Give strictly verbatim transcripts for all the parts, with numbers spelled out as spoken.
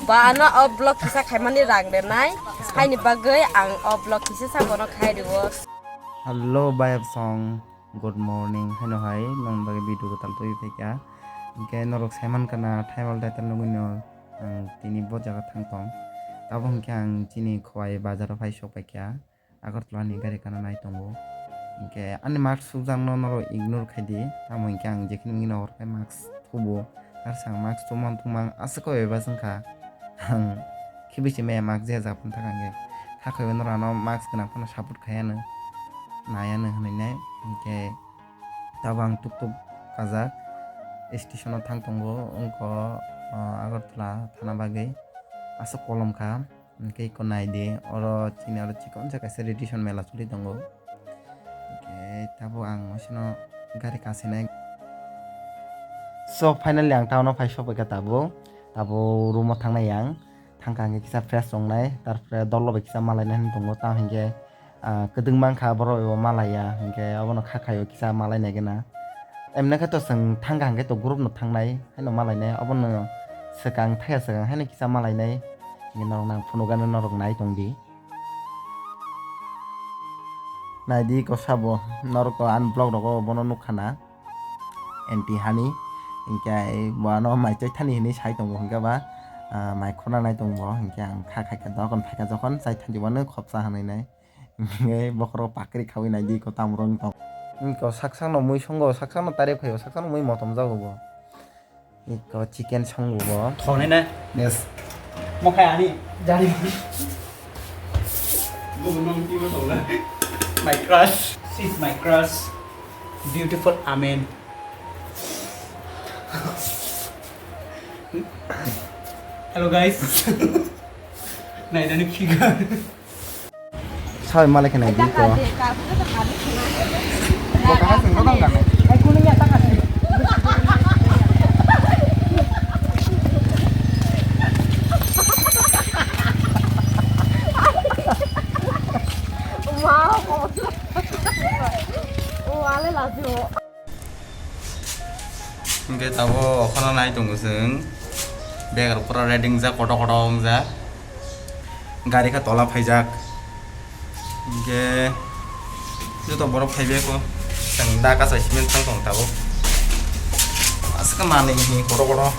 Ba ano o vlog kisa khaimani rang renai, haini bagwi ang o vlog kisa sa bono khai rwo. Hello, bayap song, good morning, haino hai, nong bagwi video kwtal twi phaikha. Hinkhe norok saiman kana, title title nugwi no, ang tini bo jaga thang tong. Tabuk hinkhe ang chini Khowai bazaro phai sok paikha. Agartala ni gari kana nai tongo. Hinkhe ani mask sukjakno norok ignore khaidi, tamo hinkhe ang jekhini mungino hor khe mask thubo, tar sang mask thumang thumang aswk koi bai bachwngkha. Ang khibi se maya mask je jak phano thang hinkhe, kha khaibo norok ano mask gwnang phano support khaiya no, naiya no hinwi nai. Hinkhe tabuk ang tuk tuk kajak station o thang tongo, wngkha, ah, Agartala thana bagwi aswk kolom kha. Hwnkhe eko nai di, oro chini oro chikon sa kaisa radiation mela choli tongo. Hwnkhe tabuk ang aswkno gari kasinai. So, finally ang town o phai sokphaikha tabuk. Tabuk room o thangnai ang. Thangkha hwnkhe kisa fresh tongnai, tarpore dol bai kisa malainai hinwi tongo. Tamo hinkhe, ah, kwdwng mankha borok bai bo malaiya, hinkhe obono kha khaio kisa malainai gana. Emne khe to chwng thangkha hwnkhe to group no thangnai, haino malainai, obono swkang thaya swkang haino kisa malainai. Hinkhe norok nang phunukgano norok nai tongdi. Naidi ko sabo, norok to ani vlog rogo bono nukha na. Anti hani, hinkhe bo ano mai chai thani hinwi sai tongo hinkhe ba, ah, mai khuna nai tongo, hinkhe ang kha khaikha dogan phaikha jokhon chai thani bono khopsa hinwi nai. Hinkhe bokhorok pakri khawi naidi ko tamrwng tong. Iko saksa no mui songo, saksa no tarep khaio, saksa no mui motom jago bo. Iko chicken songo bo. Thonai na. Yes. Mo khai ani. Jari. My crush. She's my crush. Beautiful Amen. Hello guys. Naidani figure. Sabai malai khe nai di ko. Bo kaha seng ko tong kha nai. Wow. O ale lazio. Hingke tabuk okhorno nai tongo chwng. Bag rok pura ready wngjak, kotor kotor wngjak. Gari khe tola phaijak. Hingke joto borok phaibai kho. Chwng da kasai simi thang tong tabuk. Aswk manwi hini kotor kotor.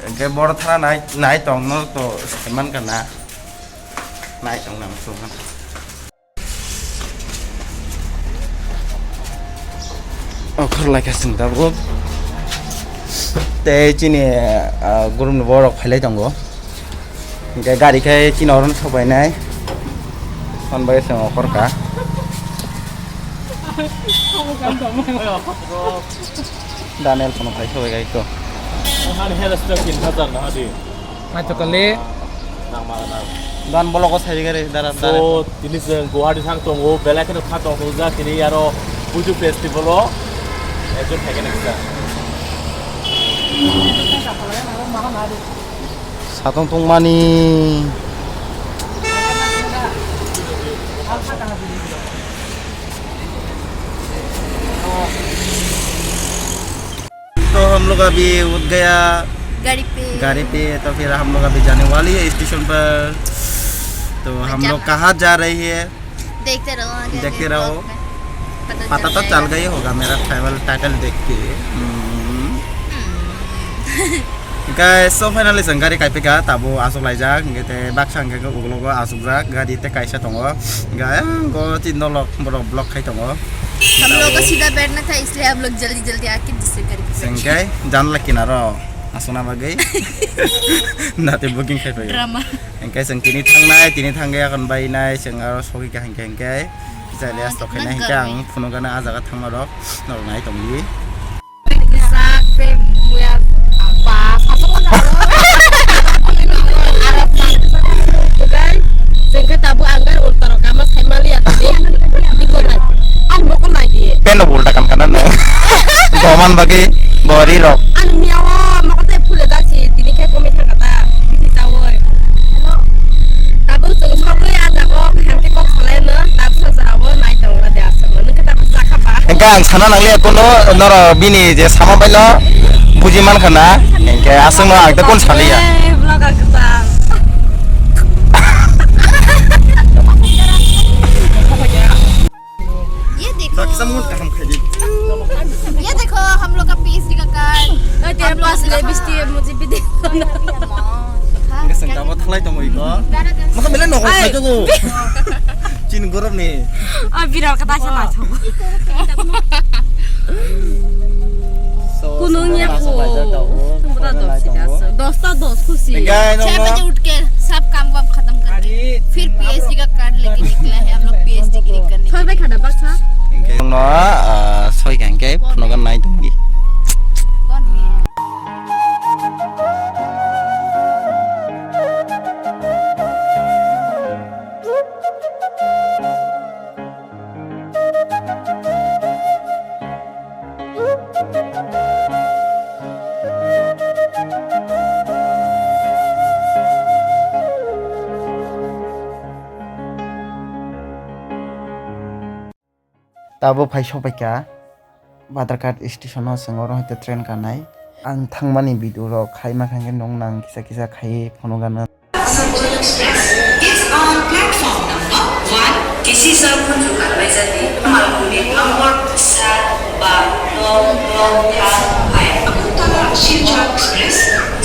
Hingke boro thana nai, nai tongno to sai mankha na. Nai tong nang chwng. Okhor lai kha chwng tabuk. Tei chini, ah, group ni borok phailai tongo. Hingke gari khe chini oro no sopainai. Hwn bai chwng okhor kha. Daniel kono phai sobai gai ko. Hani hela stok tin hajar na hadi. Naitokgwle. Nang ma nang. Dan bologo sai gari dara dara. So, tini chwng Guwahati thang tongo, belai kheno kha tong tongjak tini aro Puju Festival o. Ekjon thaigen eksa. Satong tongmani. तो हम लोग अभी उठ गया गाड़ी पे। गाड़ी पे, तो फिर हम लोग अभी जाने वाली है स्टेशन पर। तो हम लोग कहाँ जा रही है? देखते रहो आगे, देखते रहो। Vlog में पता तो चल गई होगा मेरा ट्रैवल टाइटल देख के। हम्म। Guys, so finally chwng gari kaipika, tabuk achuk laijak, hingke te baksa hingke ugulogo achukjak, gari te kaisa tongo, hingke ayang go tin dolok borok block khai tongo. हम लोग को सीधा बैठना था, इसलिए हम लोग जल्दी जल्दी आके दूसरे गाड़ी पे बैठ गए। Chwng khe janla kinaro asuna bagwi nate booking khai paio. Drama. Hingke chwng tini thangnai, tini thangwi akon bainai, chwng aro sogwi kha hingke hingke. Kisa rest tokhainai hingke ang phunukgana ah jaga thangmarok norok nai tongdi. Sak tei muya ba sasu ka jao. Arap na. Bukai, sengke tabu anggar ultaro kama sai mali atau di. Di kona. An bokon lagi. Peno ulta kam kana no. Doman bagi bori rok. An miyawo mako te phule dasi tini khe komit thang kata. Bisi jawoi. Tabuk chwng sogwi ah jago, hemkhe kok salaino, tabuk sa jagao nai tongo de aswk, nwng khe tabuk cha kha ba. Hingke ang sana nangliya kuno, noro bini je sama baino, Buji man khana, hingke aswkno ang tei kun saliya. Ei, vlog ang kwtal. ये देखो। ये देखो, हम लोग का पीएचडी का कार्ड। अरे, हम लोग पास ले बिस्ती है, मुझे भी दे दो ना। Hingke chwng tabuk thalai tongo iko. Masa belai nokol khajago. Chini gorok ni. Ah, viral kata sana. Kunung ya po. Tumra dos ya. Dos ta dos khushi. छह बजे उठ के सब काम वाम खत्म करके फिर पीएचडी का कार्ड लेके निकला है हम लोग पीएचडी डिग्री करने। Soi bai khada baksa. Hingke no, ah, soi kangke phunogan nai tongdi. कौन है? Tabuk phai sokphaikha Badharghat station o, chwng oro haikhe train kanai. Ang thangmani video rok khaima khankhe nwng nang kisa kisa khaiwi phunukgano. Express is on platform number one. This is a Kunjukan Maizani, Malkuni number sat ba no no ta hai Agartala Silchar Express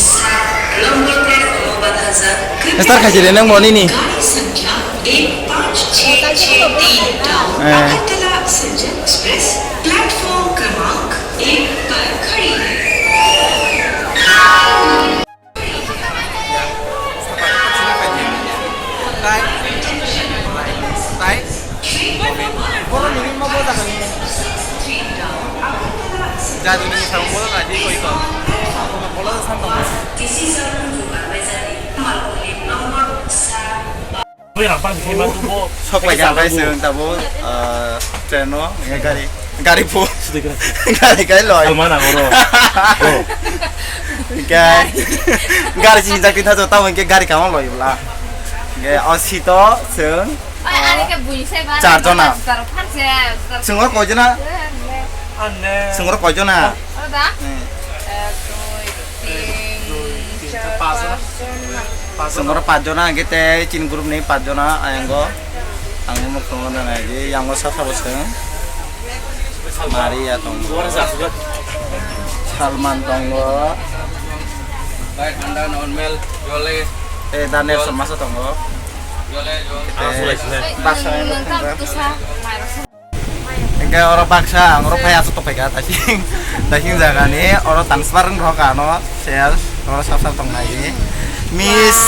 sat number plate no ban hajar. Star khaisile nang bo nini. Gari sankhya ek panch chhe chhe teen ta Agartala Silchar Express platform क्रमांक एक पर खड़ी है। Borok ni bini samo bola na di koi ko. Bola sam tong. Sok lai jang bai seng tabuk, ah, train o, hingke gari, gari phu. Gari kai loi. Salman ang oro. Hingke gari sini jakti thajo tamo hingke gari kamo loi bla. Hingke o seat o seng, ah, char jona. Seng o koi jona? Seng o koi jona? Hmm. Ek, dui, tin, char, panch jona. Seng oro panch jona hingke tei chini group ni panch jona ayang o. Ang bo tongo na nai di, yang o sab sabo seng. Maria tongo. Salman tongo. Bai thanda normal jole. Eh, Daniel Somasa tongo. Jole jole. Baksa. Hingke oro baksa ang oro phai aswk tongphaikha taising, taising jagani oro transfer wng rok ano sales oro sab sab tongnai Miss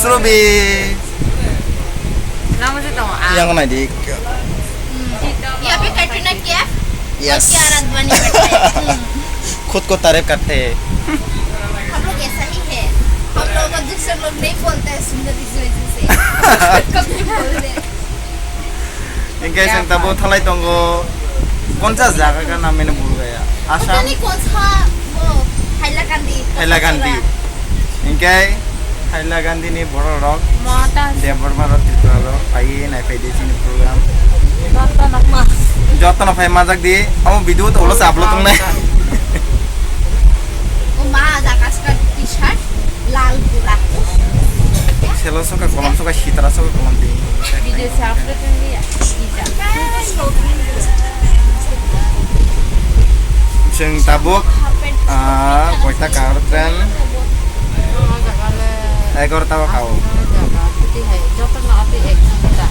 Ruby. Namo se tongo, ah. Yang nai di. यहाँ पे कैटरीना कैफ और कियारा आडवाणी बैठे हैं। खुद को तारीफ करते हैं। हम लोग ऐसा ही है। हम लोगों को दूसरे लोग नहीं बोलते हैं सुंदर इस वजह से। कभी बोल दे। Hingke chwng tabuk thalai tongo, konsa jaga ka nam mene bul gaya. Assam. Pata nahi kaun sa wo, Hailakandi. Hailakandi. Hingke Hailakandi ni borok rok, Debbarma rok, Tripura rok, phaiwi nai phai di chini program. Jotono phai majak di, amo video to ulo sa upload tongnai. O ma, jaga ska t-shirt. Lal pura. Selo soka kolom soka sitra soka kolom di. Video sa upload ni ya. Ija. Chwng tabuk, ah, koita kar train? Egarota o kao. Joto na ati ek ghonta.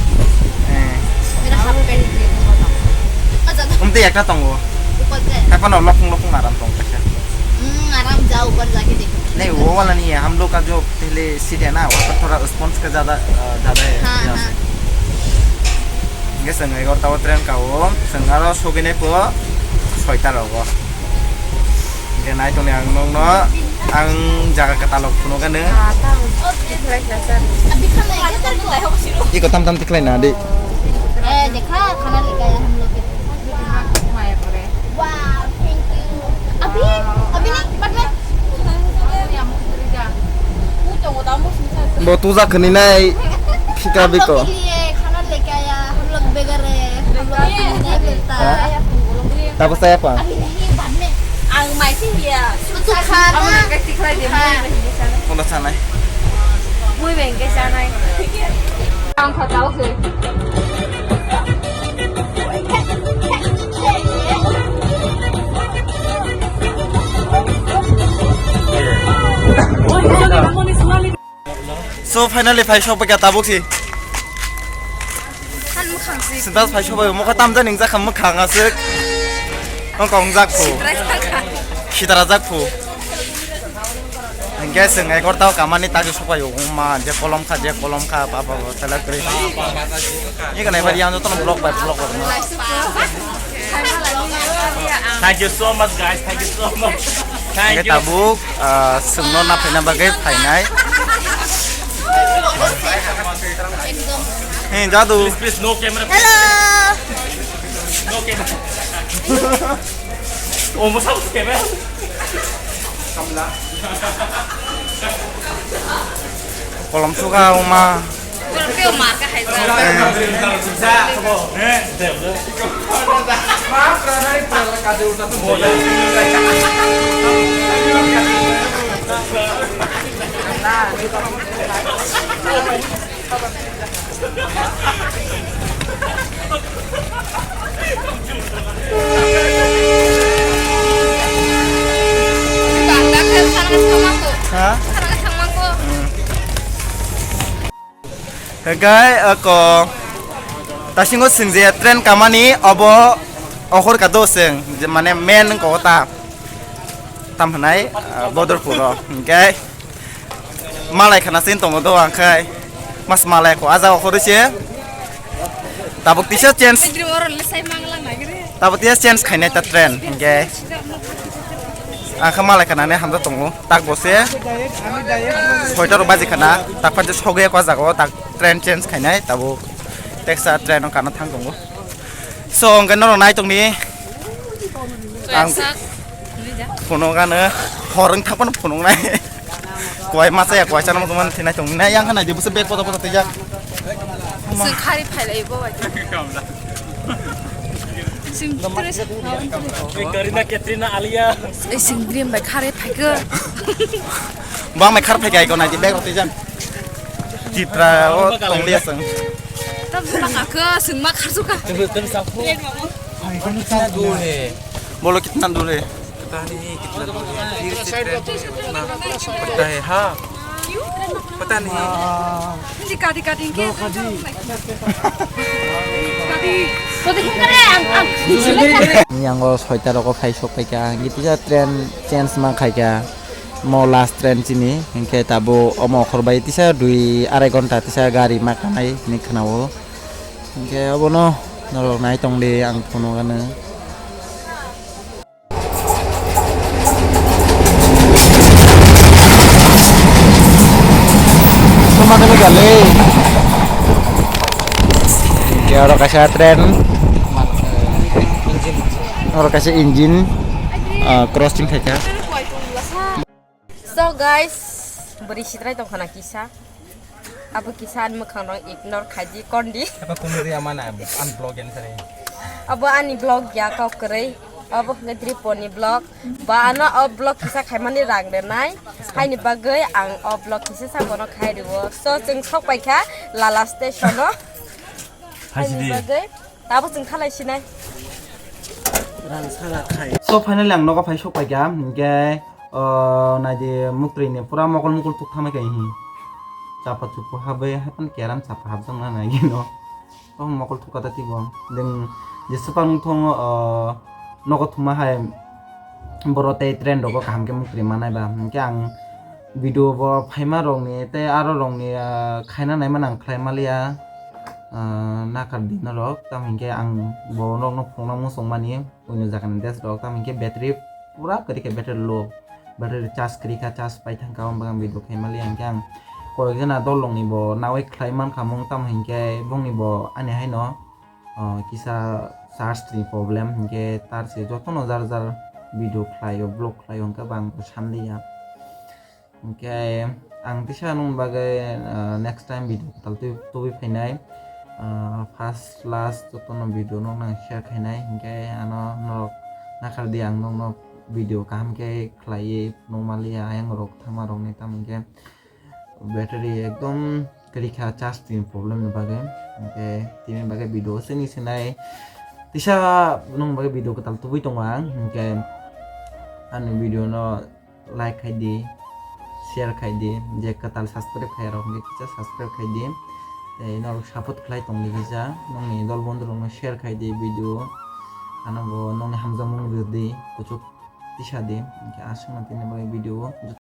Eh. Mera half pant. Umtwi ekta tongo. ऊपर से। Haipano lopung lopung aram tong kaisa. Hmm, आराम जाओ, ऊपर जाके देखो। नहीं, वो वाला नहीं है। हम लोग का जो पहले सीट है ना, वहाँ पर थोड़ा स्पंज का ज़्यादा, अ, ज़्यादा है, हाँ, यहाँ से। हाँ। Hingke chwng egarota o train kao, chwng aro sogwi nai po soita rogo. Hingke nai tongni ang nokno, ang jaga kwtal o phunukgani. Iko tam tam tikhlai na di. ए, देखा, खाना लेके आया हम लोग के लिए। Wow, thank you। अभी, अभी नहीं, बाद में। Bo tuja khani nai phika biko. हम लोग के लिए खाना लेके आया, हम लोग बेघर है, हम लोग को खाना नहीं मिलता। Tapos saya pa? अभी नहीं, बाद में। Ang mai sih ya. Kono sanai? Mui bengke sanai. Ang kha tau khe. So finally phai sok paikha tabuk si. Han mwkhang si. Sinta phai sok bai mokha tamjani jak kha mwkhang aswk. Ang kong jak phu. Khitara jak phu. Hingke chwng egarota o kamani tagi sok pai o ma je kolom kha je kolom kha pa pa tala kri. Ni kana bar yang joto vlog bai vlog bai. Thank you so much, guys. Thank you so much. Thank you. Tabuk, ah, chwngno na phaina bagwi phainai. Hey, Jadu. Please, please, no camera. Hello. No camera. Oh, masa camera. Kolom suka uma. Pero mar ka hai sa. Ha? Hegai ako tasingo singje train kamani obo ohor ka do sing je mane main ko ta tam hanai bodor puro hingke malai khana sin tongo do angkhai mas malai ko aja ohor se tabuk tisa change. Tabuk tisa change khainai ta train hingke angkha malai khana ne hamda tongo. Tak bo se soita rok baji khana, tak phan je sogwi o jaga o tak train change khainai, tabuk teksa train o kana thang tongo. So hwnkhe norok nai tongni ang phunuk ano hor wng thang phano phunuk nai. Kuai masa ya kuai chana masa man thinai tong nai yang khanai de busa bag poto poto tijak. Sing khari phailai bo bai. Sing Katrina, Katrina, Alia. Sing dream bai khari phaikhe. Bang mai khar phai gai ko nai di bag roti jan. Chitra o tong dia sang. Tam bang akha sing ma khar suka. Tebe tebe sapo. Bolo kitna dur hai? Pata nahi kitna dur hai. Phir se train pata hai ha. Pata nahi. Kadi kadi kadi. Kadi. Kadi. Kadi. Yang o soita rok o phai sok phai ka. Gitija train change ma khai ka. Mo last train chini, hinkhe tabuk omo okhor bai tisa dui arai ghonta tisa gari ma kanai hinwi khwnao. Hinkhe obono norok nai tongdi ang phunukgano. Hinkhe oro kaisa train, oro kaisa engine, ah, crossing khaikha. So guys, bwrwi sitrai tongkhana kisa. Abo kisa ani mwkhang rok ignore khaidi kondi. Apa kono ri ama na unblock yan sare. Abo ani vlog ya kok kwrwi. Abo hwnkhe Dripo ni vlog. Ba ano o vlog kisa khaimani rang renai. Haini bagwi ang o vlog kisa sa bono khai rwo. So chwng sok paikha Lala station o. Haini bagwi. Tabo chwng thalai sinai. Rang sala khai. So finally ang nogo phai sok paikha, hinkhe, o, naidi muktwi ni pura mokol mukol tuk thamai kai hi. Chapa chupu habai haipan keram chapa habjak na nai no. O mokol tuk kata tibo. Ding jesupang thong, o, nogo thuma hai boro tei train rogo kaham khe muktwi manai ba. Hinkhe ang video bo phaima rokni tei aro rokni, ah, khaina naima nang khlai maliya, ah, nakardi norok, tamo hinkhe ang bo norokno phunukna muchung mani, uino jagani dress rok, tamo hinkhe battery pura kwrwi khe battery low, battery charge kwrwi kha, charge pai thang kha, o bagwi ang video khai maliya, hinkhe ang koi ekjona dol rokni bo nawi khlai mankha mung, tamo hinkhe bongni bo ani haino, ah, kisa charge ni problem, hinkhe tar se jotono jar jar video khlaio, vlog khlaio, hinkhe bo ang bo sanliya. Hinkhe ang tisa nung bagwi, ah, next time video kwtal twi-, tubui phainai. Ah, first last jotono video no nang share khainai. Hinkhe ano norok nakardi ang nokno video kaham khe khlaiwi phunukmaliya ayang rok thangma rokni, tamo khe battery ekdom kwrwikha charge ni problem ni bagwi. Hwnkhe tini bagwi video o chini sinai tisa nung bagwi video kwtal tubui tongo ang. Hwnkhe ani video no like khai di, share khai di, je kwtal subscribe khai rok hwnkhe kisa subscribe khai di. Tei norok support khlai tong di kisa, nongni dol bondhu rokno share khai di video, ano bo nongni hamjakmung rw di kuchuk tisa di. Hwnkhe aswkno tini bagwi video o.